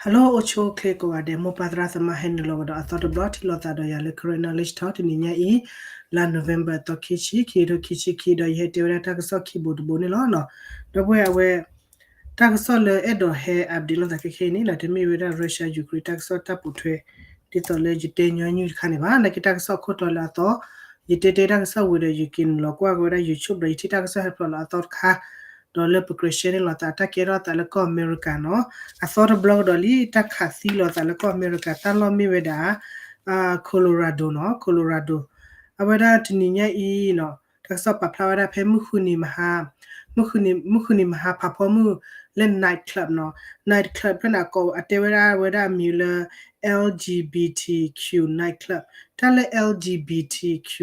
Hello အိၣ်ဆူၣ်အိၣ်ချ့ကိးဂၤဒဲး မိၢ်ပၢ်သရၣ်သမါ ဟဲနုာ်လီၤကဒီးအသီတဘျီ ထံၣ်လိာ်သးဒီးယၤလၢ Karen Knowledge Talk တနံၤညါအံၤ လါ November သီခံဆံ ခံကထိခံဆံခံ ဒီးယဟဲတဲဝဲဒၣ်တၢ်ကစီၣ်ခံဘိတဘိန့ၣ်လီၤ. ဒီပုၢ်ဝဲၢ်အဝဲ တၢ်ကစီၣ်လၢအဲၣ်ဒိးဟဲ update လိာ်သးခဲခဲအံၤန့ၣ် တမ့ၢ်ဝဲဒၣ် Russia Ukraine တၢ်ကစီၣ်တၢ်ပိာ်ထွဲ ဒ်သိးလၢယတဲညီနုၢ်တခါန့ၣ်ဘၣ်. နာ်က့တၢ်ကစီၣ်ခိၣ်တီလၢအသီ ယတဲတဲတၢ်ကစီၣ်ဝံၤဒီး ယက့ၤနုာ်လီၤကွၢ်က့ၤဝဲဒၣ် YouTube ဒီးယထံၣ်တၢ်ကစီၣ်ဟဲဖျိးလၢအသီတခါ ဒီးလၢပကြၢး share န့ၢ်လိာ်သး တၢ်ကဲထီၣ်သးလၢကီၢ်အမဲရကၤနီၤ အသီတဘျီကဒီးလံ တၢ်ခးသံလိာ်သးလၢကီၢ်အမဲရကၤ တၢ်လီၢ်မ့ၢ်ဝဲဒၣ် Colorado နီၤ Colorado အဝဲဒၣ်တနံၤညါအံၤနီၤ တၢ်ကစီၣ်ပာ်ဖျါဝဲဒၣ်ဖဲမုၢ်ဃုနံၤမဟါ မုၢ်ဃုနံၤမဟါဖးဖီမုၢ်လၢ night club နီၤ night club ဖဲန့ၣ်အကိး အတဲဝဲဒၣ်ဝဲဒၣ်အမံၤလၢ L G B T Q night club တၢ်လၢ L G B T Q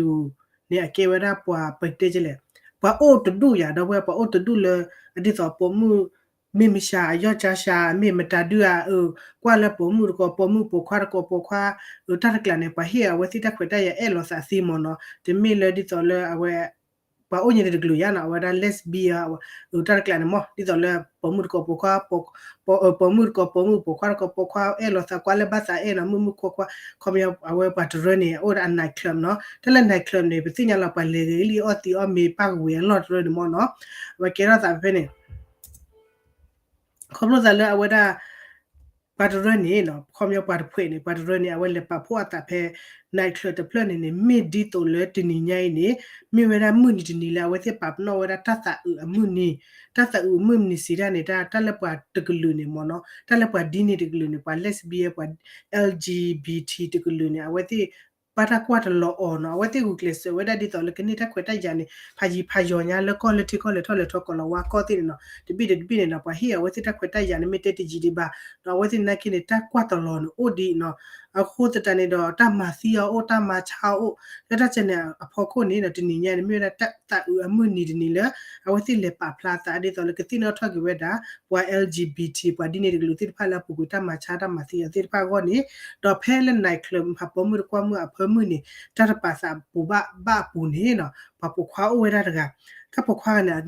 န့ၣ် အကဲဝဲဒၣ်ပှၤပတဲလဲၣ် ပှၤအိၣ်တဒူၣ်ယၤ ဒီပုၢ်ဝဲၢ် ပှၤအိၣ်တဒူၣ်လၢ အဒ်သိးပိာ်မုၣ် မ့ၢ်မဆါ အယီၢ်ကၠါဆါ မ့ၢ်မတၤဒုၣ်ဧါ အ ကွၢ်လၢပိာ်မုၣ်တကိးပိာ်မုၣ် ပိာ်ခွါတကိးပိာ်ခွါ အတၢ်တကျးန့ၣ် ပှၤဟ့ၣ်အဝဲသ့ၣ်တၢ်ခွဲးတၢ်ယာ်အဲၣ်လိာ်သးသ့မ့ၢ်နီၤ တမ့ၢ်လၢဒ်သိးလၢအဝဲ ပှၤအိၣ်ညါတကလုာ်ယါနီၤ အဝဲဒၣ် lesbian အတၢ်တကျးန့ၣ်မ့ၢ် ဒ်သိးလၢပိာ်မုၣ်တကိးပိာ်ခွါ ပိာ်မုၣ်တကိးပိာ်မုၣ် ပိာ်ခွါတကိးပိာ်ခွါ အဲၣ်လိာ်သးကွၢ်လၢဘၣ်သးအဲၣ်နီၤ မုၢ်မုၢ်ခွါခွါ ခီပညီအဝဲပှၤတရၢန့ၣ် အိၣ်ဒီးအ night club နီၤ တၢ်လၢ night club န့ၣ် ပသ့ၣ်ညါလီၤ ပှၤလဲၤဂ့ၤလံအီၣ်သံးအီၣ်မ့ၤပၢ်ကဝံၤအလီၢ်တရၢန့ၣ်မ့ၢ်နီၤ အဝဲကဲထီၣ်သးဖဲန့ၣ် ခီဖျိသးလၢအဝဲဒၣ် ပှၤတရၢန့ၣ်နီၤ ခီပညီပှၤတဖှဲးန့ၣ် ပှၤတရၢန့ၣ် အဝဲလဲၤပာ်ဖှိၣ်အသးဖဲ night club တဖျၢၣ်န့ၣ်န့ၣ် မ့ၢ်ဒ်သိးလၢတနံၤညါအံၤန့ၣ် မ့ၢ်ဝဲဒၣ်မုၢ်နံၤတနံၤလၢအဝဲသ့ၣ်ပာ်ပနီၣ်ဝဲဒၣ်တၢ်သးအုးအမုၢ်နံၤ တၢ်သးအုးအမုၢ်နံၤစံးဒၣ်န့ၣ် တၢ် တၢ်လၢပှၤတကလုာ်န့ၣ်မ့ၢ်နီၤ တၢ်လၢပှၤဒ်န့ၣ်တကလုာ်န့ၣ် ပှၤ lesbian ပှၤ L G B T တကလုာ်န့ၣ် အဝဲသ့ၣ် ဘၣ်တၢ်ကွၢ်တလီၤအီၤနီၤ အဝဲသ့ၣ်ဂုာ်ကျဲးစၢးဝဲဒၣ်ဒ်သိးလၢကန့ၢ်တၢ်ခွဲးတၢ်ယာ်န့ၣ် ဖးယံၤဖးယီၤညါလၢကီၢ်လၢထံကီၢ်လဲၤထီၣ်လဲၤထီကိးလီၤဝါကီၢ်သ့ၣ်န့ၣ်နီၤ တဘ့ၣ်တဘ့ၣ်န့ၣ်နီၤ ပှၤဟ့ၣ်အဝဲသ့ၣ်တၢ်ခွဲးတၢ်ယာ်န့ၣ် မ့ၢ်တဲတယံာ်ဒံးဘၣ် ဒီးအဝဲသ့ၣ်နာ်က့န့ၣ် တၢ်ကွၢ်တလီၤန့ၣ်အိၣ်ဒံးနီၤ အဃိသတးန့ၣ်ဒီး တၢ်မၤသံအီၤအိၣ် တၢ်မၤဆါအီၤအိၣ် လၢတၢ်စဲန့ၣ်အဖီခိၣ်န့ၣ်ဒီး တနံၤညါန့ၣ် မ့ၢ်ဝဲဒၣ်တၢ်သးအုးအမုၢ်နံၤတနံၤလၢ အဝဲသ့ၣ်လဲၤပာ်ဖျါသးဒ်သိးလၢကသ့ၣ်နီၣ်ထီၣ်က့ၤဝဲဒၣ် ပှၤ L G B T ပှၤဒ်န့ၣ်တကလုာ်သ့ၣ်တဖၣ်လၢအပူၤကွံာ်တၢ်မၤဆါတၢ်မၤသံအီၤသ့ၣ်တဖၣ်အဂီၢ်န့ၣ် ဒီးဖဲလၢ night club ဖးပိာ်မုၣ်တကွၢ်မုၣ်အဖၢမုၢ်န့ၣ် တၢ်တပာ်သးပူၤဘၣ်ဘၣ်အပူၤန့ၣ်နီၤ ပှၤပိာ်ခွါအိၣ်ဝဲဒၣ်တဂၤ တၢ်ပိာ်ခွါဂၤန့ၣ်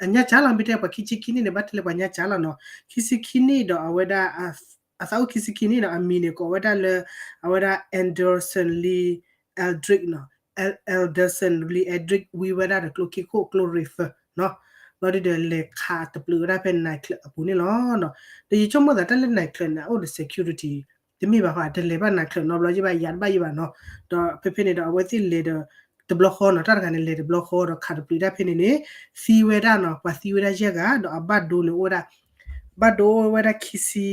အညါကၢ်လီၤ မ့ၢ်တဲပှၤခံဆံခံနံၣ်န့ၣ် ဘၣ်တဲလၢပှၤညါကၢ်လီၤနီၤ ခံဆံခံနံၣ်ဒီးအဝဲဒၣ် အသးအိၣ်ခံဆံခံနံၣ်နီၤ အမံၤန့ၣ်ကိးဝဲဒၣ်လၢ အဝဲဒၣ် Anderson Lee Eldridge နီၤ Anderson Lee Eldridge ဝံဝဲဒၣ်ဒီးကျိခံခိၣ်ကျိရ့ၣ်ဖၢနီၤ ဘျီဒုဒီးလဲၤခးတပျုးဝဲဒၣ်ဖဲ night club အပူၤန့ၣ်လီၤ. ဒီးယဆိကမိၣ်သးတၢ်လၢ night club န့ၣ် အအိၣ်ဒီး security တမ့ၢ်ဘၣ်ဃီ တလဲၤဘၣ် night club နီတဘျီယဘၣ်ယၤတဘၣ်ယဘၣ်နီၤ ဒီးဖဲဖဲန့ၣ်ဒီးအဝဲသ့ၣ်လဲၤဒီး တဘျီဃီနီၤ တၢ်တဂၤန့ၣ်လဲၤတဘျီဃီဒီးခးတပျုးတၢ်ဖဲန့ၣ်န့ၣ် သံဝဲဒၣ်နီၤ ပှၤသံဝဲဒၣ်ယဲၢ်ဂၤ ဒီးအဘၣ်ဒိန့ၣ်အိၣ်ဝဲဒၣ် ဘၣ်ဒိဝဲဒၣ်ခံဆံ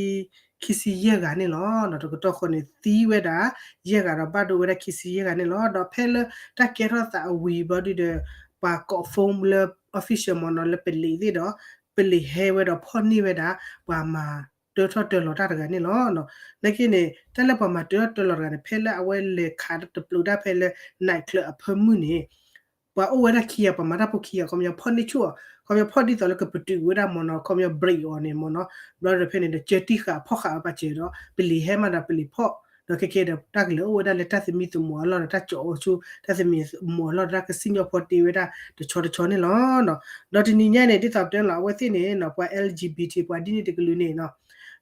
ခံဆံယဲၢ်ဂၤန့ၣ်လီၤ. တကတီၢ်ဃီန့ၣ် သံဝဲဒၣ်ယဲၢ်ဂၤဒီးဘၣ်ဒိဝဲဒၣ်ခံဆံယဲၢ်ဂၤန့ၣ်လီၤ. ဒီးဖဲလၢတၢ်ကဲထီၣ်သးအဝံၤဘျီဒုဒီး ပှၤကိး phone လၢ official မ့ၢ်နီၤ လၢပလံးသ့ၣ်ဒီး ပလံးဟဲဝဲဒီးဖီၣ်န့ၢ်ဝဲဒၣ် ပှၤမၤတၢထီၣ်တၢလီၤတၢ်တဂၤန့ၣ်လီၤ. နာ်က့န့ၣ် တၢ်လၢပှၤမၤတၢထီၣ်တၢလီၤတဂၤန့ၣ် ဖဲလၢအဝဲလဲၤခးတပျုးတၢ်ဖဲလၢ night club အဖၢမုၢ်န့ၣ် ပှၤအိၣ်ဝဲဒၣ်ခံဂၤ ပှၤမၤတၢ်ဖိခံဂၤ ခီပညီဖီၣ်န့ၢ်ဆူၣ်အီၤ ခီပညီဖီၣ်ဒ်သိးလၢကပတုာ်ဝဲဒၣ်မ့ၢ်နီၤ ခီပညီ break အီၤန့ၣ်မ့ၢ်နီၤ ဘျီဒီးဖဲန့ၣ်ဒီး ကၢတံၢ်ဃာ်ဖီၣ်ဃာ်ဝဲပာ်စၢၤဒီး ပလံးဟဲမးဒီးပလံးဖီၣ် ဒီးခဲကဲဒီးတၢ်ကလဲၤအိၣ်ဝဲဒၣ်လၢတၢ်သမံသမိးအလီၢ်ဒီးတၢ်ကၠီၤအီၤဆူ တၢ်သမံသမိးအလီၢ်ဒီးတၢ်ကစံၣ်ညီၣ်ဖီတ့ဝဲဒၣ်တဆီတဆီန့ၣ်လီၤ. ဒီးတနံၤညါန့ၣ် ဒ်သိးပတဲလီၤ အဝဲသ့ၣ်န့ၣ်နီၤ ပှၤ L G B T ပှၤဒ်န့ၣ်တကလုာ်န့ၣ်နီၤ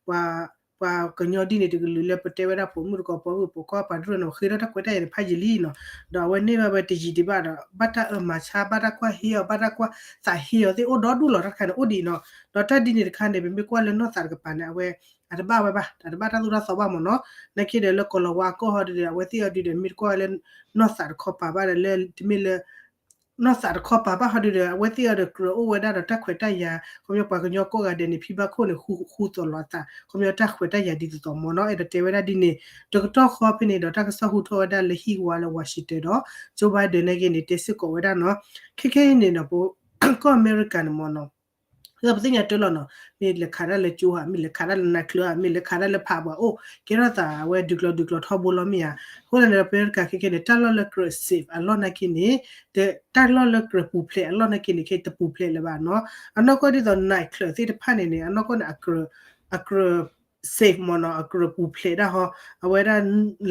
ပှၤ ပှၤကညီဒ်န့ၣ်တကလုာ်လၢပတဲဝဲဒၣ်ပိာ်မုၣ်တကိးပိာ်မုၣ်ပိာ်ခွါ ပှၤတရၢန့ၣ် ဃ့ထီၣ်တၢ်ခွဲးတၢ်ယာ်န့ၣ်ဖးယံာ်လံနီၤ ဒီးအဝဲန့ၢ်ဘၣ်ဝဲတယံာ်ဒံးဘၣ်ဒီး ဘၣ်တၢ်အၢမၤဆါ ဘၣ်တၢ်ကွၢ်ဟ့အီၤ ဘၣ်တၢ်ကွၢ်သးဟ့အီၤသ့ၣ်အိၣ်ဒီဒူၣ်လီၤ တၢ်တခါန့ၣ်အိၣ်ဒံးနီၤ ဒီးတၢ်ဒ်န့ၣ်တခါန့ၣ် ပမ့ၢ်ကွၢ်လၢနီၢ်သးတကပၤန့ၣ် အဝဲ အတဘၣ်ဝဲဘၣ် တၢ်တဘၣ်တၢ်သိၣ်တၢ်သီဘၣ်မ့ၢ်နီၤ နာ်က့ဒီးလၢကီၤလၤဝါကီၢ်ဟီဒုဒီး အဝဲသ့ၣ်အီၤဒုဒီး မ့ၢ်တကွၢ်ဝဲလၢနီၢ်သးတခီပၤဘၣ်ဒီးလၢ တမ့ၢ်လၢ နီၢ်သးတခီပၤဘၣ်ဟီဒုဒီး အဝဲသ့ၣ်အီၤဒီးကြၢးအိၣ်ဝဲဒၣ်ဒီးတၢ်ခွဲးတၢ်ယာ် ခီပညီပှၤကညီကိးဂၤဒဲးန့ၣ် ဖံဘၣ်ခိၣ်န့ၣ် ဃူဃူသိးလိာ်အသး ခီပညီတၢ်ခွဲးတၢ်ယာ်ဒ်သိးသိးမ့ၢ်နီၤ အဲၣ်ဒိးတဲဝဲဒၣ်ဒ်န့ၣ် တကတီၢ်ဃီဖဲန့ၣ်ဒီးတၢ်ကစီၣ်ဟူထီၣ်ဝဲဒၣ်လၢဟံၣ်ဝါလၢ Washington ဒီး Joe Biden နာ်က့န့ၣ် တဲစ့ၢ်ကီးဝဲဒၣ်နီၤ ခဲခဲအံၤန့ၣ်ဒီး ပကီၢ်အမဲရကၤန့ၣ်မ့ၢ်နီၤ ဒီးပသ့ၣ်ညါတၢ်လီၤနီၤ မ့ၢ်လဲၤခးတၢ်လၢကၠိဧါ မ့ၢ်လဲၤခးတၢ်လၢ night club ဧါ မ့ၢ်လဲၤခးတၢ်လၢဖးပှၤအိၣ် ကဲထီၣ်သးဝဲဒုးကျီၤဒုးကျီၤထီဘိလီၤမ့ၢ်ဧါ အဃိသတးန့ၣ်ဒီး ပကဲက့ၤခဲခဲန့ၣ် တၢ်လီၢ်လၢကြၢး safe အလီၢ်နာ်က့န့ၣ် တၢ်လီၢ်လၢကြၢးပူၤဖျဲးအလီၢ်နာ်က့န့ၣ် ခဲတပူၤဖျဲးလၢၤဘၣ်နီၤ အနီၢ်ကီၢ်ဒ်သိး night club သ့ၣ်တဖၣ်န့ၣ်န့ၣ် အနီၢ်ကီၢ်န့ၣ် အကြၢး အကြၢး safe မ့ၢ်နီၤ အကြၢးပူၤဖျဲးဒၣ်ဟီ အဝဲဒၣ်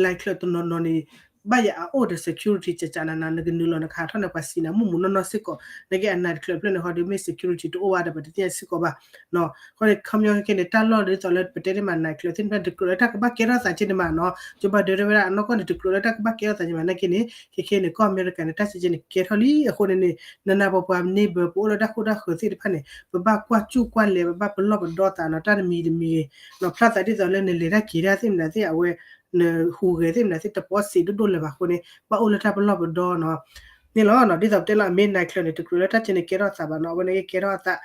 night club တနီၤနီၤန့ၣ် ဘၣ်ယၤအအိၣ်ဒီး security ကကနန နကနုာ်လီၤနကဟးထီၣ်န့ၣ် ပှၤစံးနၤမုၢ်မုၢ်နီၢ်နီၢ်စ့ၢ်ကီး နကဲအ night club ဖျၢၣ်န့ၣ် ဟီဒုးမ့ၢ် security တအိၣ်ဘၣ်ဒီး ပတသ့ၣ်ညါစ့ၢ်ကီးဘၣ်နီၤ. အဃိန့ၣ် ခီပညီခဲခဲန့ၣ် တၢ်လီၢ်ဒ်သိးလၢပတဲတ့ၢ်မး night club သ့ၣ်တဖၣ် တကြၢးလၢတၢ်ကဘၣ်ကဲထီၣ်သးက့န့ၣ်မးနီၤ. ကၠိဘၣ်ဒဲတဲဝဲဒၣ်အနီၢ်ကီၢ်န့ၣ် တကြၢးလၢတၢ်ကဘၣ်ကဲထီၣ်သးက့မး နာ်က့န့ၣ် ခဲခဲန့ၣ် ကီၢ်အမဲရကၤန့ၣ် တၢ်စ့ကဲန့ၣ် ကဲထီၣ်လံ. အဃိန့ၣ်န့ၣ် နနၢ်ပှၤပှၤ neighbor ပအိၣ်လၢတၢ်ဃိတၢ်ဃၢၤသ့ၣ်တဖၣ်န့ၣ် ပဘၣ်ကွၢ်စူၣ်ကွၢ်လဲၤ ပဘၣ်ပလီၢ်ပဒီသးနီၤ တၢ်တမံၤတမံၤဂ့ၤနီၤ ဖျါသးဒ်သိးလၢနလဲၤတၢ်က့ၤတၢ်သ့ၣ်မနုၤသ့ၣ် အဝဲ နဟူးဂဲၤသ့ၣ်မနုၤသ့ၣ် တပီစံးဒိၣ်ဒိၣ်လၢၤဘၣ်အဃိန့ၣ် ဘၣ်အိၣ်လၢတၢ်ပလီၢ်ပဒီနီၤ န့ၣ်လီၤ. ဒ်သိးပတဲလီၤ အမ့ၢ် night club န့ၣ် တကြၢးလၢတၢ်စ့န့ၣ် ကဲထီၣ်သးဘၣ်နီၤ အဝဲန့ၣ်ကဲထီၣ်အသး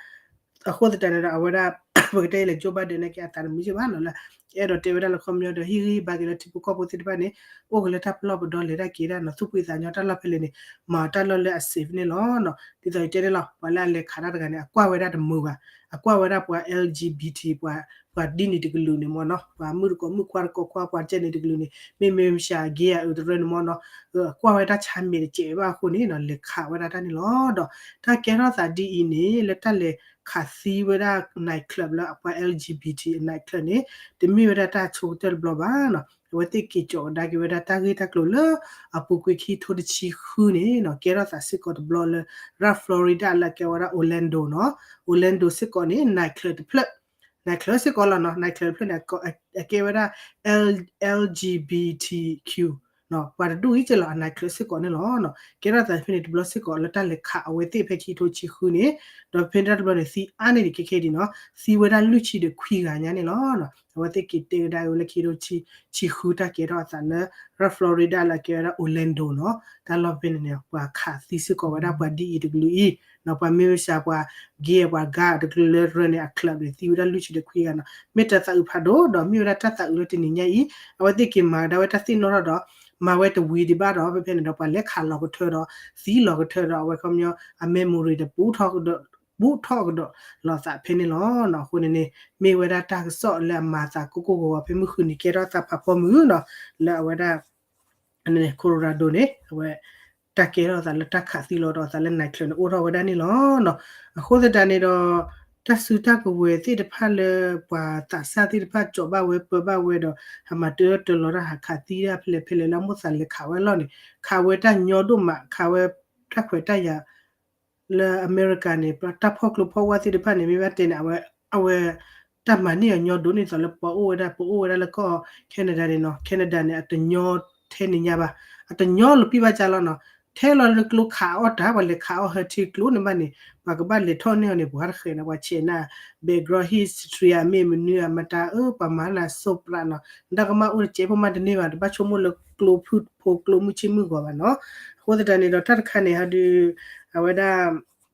အဃိသတးန့ၣ်ဒီး အဝဲဒၣ် ပကတဲလၢ Joe Biden နာ်က့ အသးတမုာ်က့ဘၣ်နီၤ လၢ အဲၣ်ဒိးတဲဝဲဒၣ်လၢခီပညီဒီး ဟ့ၣ်ဂံၢ်ဟ့ၣ်ဘါက့ၤလၢထံဖိကီၢ်ဖိသ့ၣ်တဖၣ်န့ၣ် အိၣ်က့ၤလၢတၢ်ပလီၢ်ပဒီလဲၤတၢ်က့ၤတၢ်နီၤ သူၣ်ဖှံသးညီတၢ်လီၢ်ဖဲလဲၣ်န့ၣ် မၤတၢ်လီၢ်လၢအ safe န့ၣ်လီၤ. ဒ်သိးယတဲန့ၣ်လီၤ ပှၤလၢအလဲၤခးတၢ်တဂၤန့ၣ် အကွၢ်ဝဲဒၣ်တမုာ်ဘၣ် အကွၢ်ဝဲဒၣ်ပှၤ LGBT ပှၤ ပှၤဒ်န့ၣ်တကလုာ်န့ၣ်မ့ၢ်နီၤ ပှၤမုၣ်တကိးမုၣ်ခွါတကိးခွါ ပှၤကဲန့ၣ်တကလုာ်န့ၣ် မ့မ့ၢ်မရှၤ gay အတရၢန့ၣ်မ့ၢ်နီၤ အကွၢ်ဝဲတၢ်ဆါမဲာ်တစဲးဘၣ်အဃိန့ၣ်နီၤ လဲၤခးဝဲဒၣ်တၢ်န့ၣ်လီၤ. ဒီးတၢ်ကဲထီၣ်သးဒ်အံၤန့ၣ် လၢတၢ်လဲၤခးသံဝဲဒၣ် night club လၢအပှၤ LGBT night club န့ၣ် တမ့ၢ်ဝဲဒၣ်တၢ်ဆိကတၢၢ်တဘျီဘၣ်နီၤ အဝဲသ့ၣ်က့ၤကၠီးကဒါက့ၤဝဲဒၣ်တၢ်ဂ့ၢ်တၢ်ကျိၤလၢ အပူၤကွံာ်ခံထိတဆံဃုန့ၣ်နီၤ ကဲထီၣ်သးစ့ၢ်ကီးတဘျီလၢ ရၢ် Florida လၢအကဲဝဲဒၣ် Orlando နီၤ Orlando စ့ၢ်ကီးန့ၣ် night club တဖျၢၣ် night club စ့ၢ်ကီးလီၤနီၤ night club တဖျၢၣ်န့ၣ် အကဲဝဲဒၣ် L- LGBTQ ပှၤတဒူၣ်အံၤကဲလီၤ အ night club စ့ၢ်ကီးန့ၣ်လီၤ. ကဲထီၣ်သးဖဲန့ၣ်တဘျီစ့ၢ်ကီးလၢတၢ်လဲၤခးအဝဲသ့ၣ်ဖဲခံထိဆံဃုန့ၣ် ဒီးဖဲန့ၣ်တၢ်တဘျီန့ၣ် သံအါန့ၢ်ဒံးခဲခဲဒံးနီၤ သံဝဲဒၣ်လွံၢ်ဆံဒီးခွံဂၤညါန့ၣ်လီၤ. အဝဲသ့ၣ်က့ၤတဲကဒါက့ၤဝဲလၢခံထိဆံဃုတၢ်ကဲထီၣ်အသးလၢ ရၢ် Florida လၢအကဲဝဲဒၣ် Orlando နီၤ တၢ်လီၢ်ဖဲန့ၣ်န့ၣ် ပှၤခးသံစ့ၢ်ကီးဝဲဒၣ်ပှၤဒ်အံၤတကလုာ်အံၤ ပှၤမ့ၢ်မရှးပှၤ gay ပှၤ gay တကလုာ်လၢရၢန့ၣ် အ club န့ၣ် သံဝဲဒၣ်လွံၢ်ဆံဒီးခွံဂၤနီၤ မ့ၢ်တၢ်သးအုးဖးဒိၣ်ဒီး မ့ၢ်ဝဲဒၣ်တၢ်သးအုးလၢတနံၤညါအံၤ အဝဲသ့ၣ်က့ၤမၤကဒါဝဲတၢ်သ့ၣ်နီၣ်ထီၣ်ဒီး မၤဝဲတဝံၤဒံးဘၣ်ဒီး ဖဲဖဲန့ၣ်ဒီး ပှၤလဲၤခးလီၤကထၢဒီး သံလီၤကထၢဒီး အဝဲခီပညီ အ memory ဒီး ပူထီၣ်ကဒီး ပူထီၣ်ကဒီးလိာ်သးဖဲန့ၣ်လီၤ. အဃိန့ၣ်န့ၣ် မ့ၢ်ဝဲဒၣ်တၢ်ကစီၣ်လၢအမၤသးကိၢ်ကိၢ်ဂီၤဂီၤ ဖဲမုၢ်ဃုနံၤကဲထီၣ်သးဖးဖီမုၢ်နီၤ လၢအဝဲဒၣ် Colorado န့ၣ် အဝဲ တၢ်ကဲထီၣ်သးလၢတၢ်ခးသံလီၤဒီးသးလၢ night club န့ၣ် အိၣ်ထီၣ်ဝဲဒၣ်န့ၣ်လီၤ. အဃိသတးန့ၣ်ဒီး တၢ်စုတၢ်ကဝဲၤသ့ၣ်တဖၣ်လၢ ပှၤသးစၢ်သ့ၣ်တဖၣ်ကၠီၤဘၣ်ဝဲပၢဘၣ်ဝဲဒီး ဟးမၤတၢတၢလီၤတၢ်ဟးခးသံဒၣ်ဖဲလဲၣ်ဖဲလဲၣ်လၢ အမိၢ်သးလဲၤခးဝဲအလီၢ်န့ၣ် ခးဝဲတၢ်ညီဒိၣ်မး ခးဝဲတၢ်ခွဲးတၢ်ယာ် လၢအမဲရကၤန့ၣ် တၢ်ဖီၣ်ကျိဖီၣ်ဝါသ့ၣ်တဖၣ်န့ၣ် မ့ၢ်ဘၣ်တဲန့ၣ် အဝဲ အဝဲ တၢ်မၤန့ၢ်အီၤညီဒိၣ်န့ၣ်သိးလၢပှၤအိၣ်ဝဲဒၣ် ပအိၣ်ဝဲဒၣ်လၢကီၢ် Canada န့ၣ်နီၤ Canada န့ၣ် အတညီထဲန့ၣ်ညါဘၣ် အတညီလီၤပံၢ်ဘၣ်ကၢ်လီၤနီၤ ထဲလီၤလၢကျိခးအီၣ်တၢ် ပှၤလဲၤခးအီၣ်ဟၢထံကျိန့ၣ်ဘၣ်န့ၣ် ပှၤကဘၣ်လဲၤထီၣ်န့ၢ်အီၤန့ၣ် ပှၤတဃဲးန့ၣ် ပှၤဆဲးနၤ background history အမ့ၢ်မနုၤအမတၤအၢ ပှၤမၤနၤစိးပြးနီၤ နတၢ်ကမၣ်အိၣ်တစဲးဖိမးတန့ၢ်ဘၣ် တဘၣ်ဆိကမိၣ်လၢကျိဖုၣ်ဖိကျိမုၢ်ဆ့ၣ်မုၢ်ဂီၤဘၣ်နီၤ အဃိသတးန့ၣ်ဒီး တၢ်တခါန့ၣ် ဟီဒုး အဝဲဒၣ်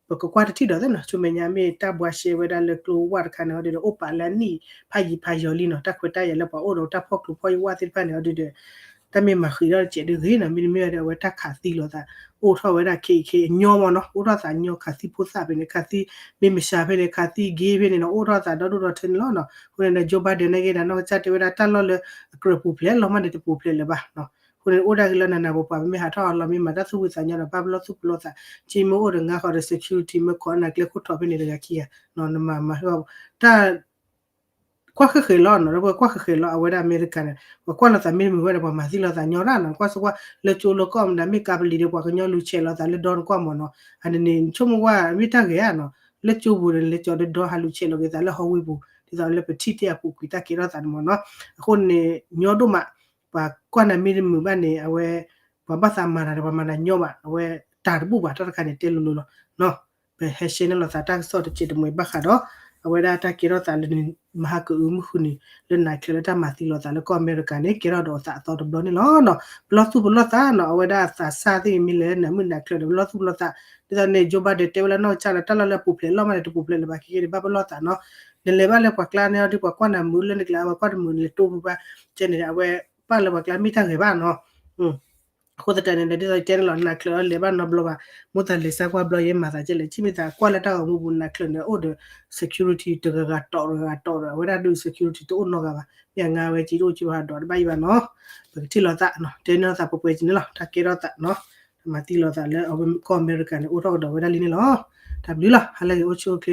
ပကကွၢ်တထံၣ်ဒီးသ့ၣ်နီၤ ဆူမဲာ်ညါမ့ၢ်တၢ်ဘှါရှဲဝဲဒၣ်လၢကျိဝၢ်တခါန့ၣ် ဟီဒုးဒီး အိၣ်ပာ်လၢအနံၣ်ဖးယံာ်ဖးယီၤလံနီၤ တၢ်ခွဲးတၢ်ယာ်လၢပှၤအိၣ်ဒီးတၢ်ဖီၣ်ကျိဖီၣ်ဝါသ့ၣ်တဖၣ်န့ၣ် ဟီဒုးဒီး တၢ်မ့ၢ်မၤဃံးထီၣ်တစဲးဒုးဂ့ၤနီၤ မ့တမ့ၢ်ဒီး အဝဲတၢ်ခးသံလိာ်သး အိၣ်ထီၣ်ဝဲဒၣ်ခဲအံၤခဲအံၤအညီမ့ၢ်နီၤ အိၣ်ထီၣ်သးညီခးသံဖိသၣ်ဖဲန့ၣ် ခးသံ မ့ၢ်မရှးဖဲန့ၣ် ခးသံ gay ဖဲန့ၣ်နီၤ အိၣ်ထီၣ်သးဒီဒိၣ်ဒီထၢန့ၣ်လီၤနီၤ အဃိန့ၣ်ဒီး Joe Biden နာ်က့ဒီး နီၢ်ကစၢ်တဲဝဲဒၣ်တၢ်လီၢ်လၢအကြၢးပူၤဖျဲးလီၤမးန့ၣ် တပူၤဖျဲးလၢၤဘၣ်နီၤ အဃိန့ၣ်အိၣ်ဒၣ်က့ၤလၢနနၢ်ပပှၤ ပမ့ၢ်ဟးထီၣ်အလီၢ်မ့ၢ်မၤတၢ်သူၣ်ဖှံသးညီဒီး ဘၣ်ပလီၢ်သူၣ်ပလီၢ်သး က့မ့ၢ်အိၣ်ဒီးငါဃီဒီး security မ့ၢ်ခိးနၤကျဲခိၣ်ထီၣ်ဖဲန့ၣ်တဂၤခံဂၤ နမၤမၤဟ့ၣ်အီၤ တၢ် ကွၢ်ဃဲးဃဲးလီၤနီၤ ပကွၢ်ဃဲးဃဲးလီၤ အဝဲဒၣ်အမဲရကၤန့ၣ် ပှၤကွၢ်လိာ်သးမ့တမုာ်ဝဲဒီး ပှၤမၤသံလိာ်သးညီတၢ်နီၤ ကွၢ်ဆိကွၢ်လၢကၠိလၢကီၢ်မနုၤ မ့ၢ်ကၤပလံၤဒီး ပှၤကညီလူၤဆဲးလိာ်သးလၢဒီတကွၢ်မ့ၢ်နီၤ အန့ၣ်န့ၣ် ဆိကမိၣ်ကွၢ် မ့ၢ်တၢ်ဂ့ၤဧါနီၤ လၢကၠိပူၤန့ၣ် လဲၤကၠီၤဒီးဒီဟးလူၤဆဲးလိာ်က့ၤသးလၢ hallway ပူၤ ဒ်သိးလၢပထံၣ်ထဲအပူၤကွံာ်တၢ်ကဲထီၣ်သးန့ၣ်မ့ၢ်နီၤ အဃိန့ၣ် ညီဒိၣ်မး ပှၤကွၢ်နၤမ့တမုာ်ဘၣ်န့ၣ် အဝဲ ပှၤဘၣ်သးမၤနၤဒီး ပှၤမၤနၤညီဘၣ် အဝဲတၢ်တဘူၣ်ဘၣ် တၢ်တခါန့ၣ် တဲလိၤလိၤလီၤ ပဟဲရှဲန့ၢ်လိာ်သးတၢ်ကစီၣ်တစဲးတမှဲၤဘၣ်ဃးဒီး အဝဲဒၣ်တၢ်ကဲထီၣ်သးလၢ မဟါကအုမုၢ်ဃုနံၤ လၢနၤချၢလၢတၢ်မၤသံလိာ်သးလၢကီၢ်အမဲရကၤန့ၣ် ကဲထီၣ်ဒီးအသးအသီတဘျီန့ၣ်လီၤ. ပလီၢ်သူၣ်ပလီၢ်သးနီၤ အဝဲဒၣ်သးစၢ်သ့ၣ်မ့ၢ်လဲၤနၢမုၢ်နၤချၢဒီး ပလီၢ်သူၣ်ပလီၢ်သး ဒ်သိးန့ၣ် Joe Biden တဲဝဲလၢနီၢ်ကစၢ်လၢတၢ်လီၢ်လၢအပူၤဖျဲးလီၤမးန့ၣ် တပူၤဖျဲးလၢၤဘၣ် ခဲကနံၣ်န့ၣ် ဘၣ်ပလီၢ်သးနီၤ နလဲၤဘၣ်လၢပှၤကျါန့ၣ် ဒ်ပှၤကွၢ်နၤမုာ်လၢနကျါ ပှၤကွၢ်တမုာ်နလဲၤတိၢ်ပူၤဘၣ် ကဲန့ၣ် အဝဲပာ်လၢပှၤကျါမ့ၢ်တၢ်ဂဲၤဘၣ်နီၤ အဃိသတးန့ၣ်ဒီး ဒ်သိးယတဲန့ၣ်လီၤ နၤချၢအလဲၤဘၣ်နီတဘျီဘၣ် မိၢ်သးလဲၤစါကွၢ်ဘျီယဲမၤသးကဲလဲၣ် ထံၣ်မ့ၢ်သးကွၢ်လၢတၢ်ဂီၤမူပူၤ နၤချၢန့ၣ် အိၣ်ဒီး security တဂၤဂၤတီၢ်တဂၤဂၤတီၢ်ဒီး အဝဲဒၣ်ဒုး security တအိၣ်နီတဂၤဘၣ် မ့ၢ်အငါဝဲကံတအိၣ်ကံဘၣ်ဒီးတဘၣ်ယံၤဘၣ်နီၤ ပကထံၣ်လိာ်သးနီၤ တဲန့ၢ်လိာ်သးပှဲၤပှဲၤကံန့ၣ်လီၤ တၢ်ကဲထီၣ်သးနီၤ မၤသံလိာ်သးလၢအဝဲကီၢ်အမဲရကၤန့ၣ် အိၣ်ထီၣ်ကဒီးဝဲဒၣ်လံန့ၣ်လီၤ တၢ်ဘျုးလီၤ ဟါလၢဂ့ၤ အိၣ်ဆူၣ်အိၣ်ချ့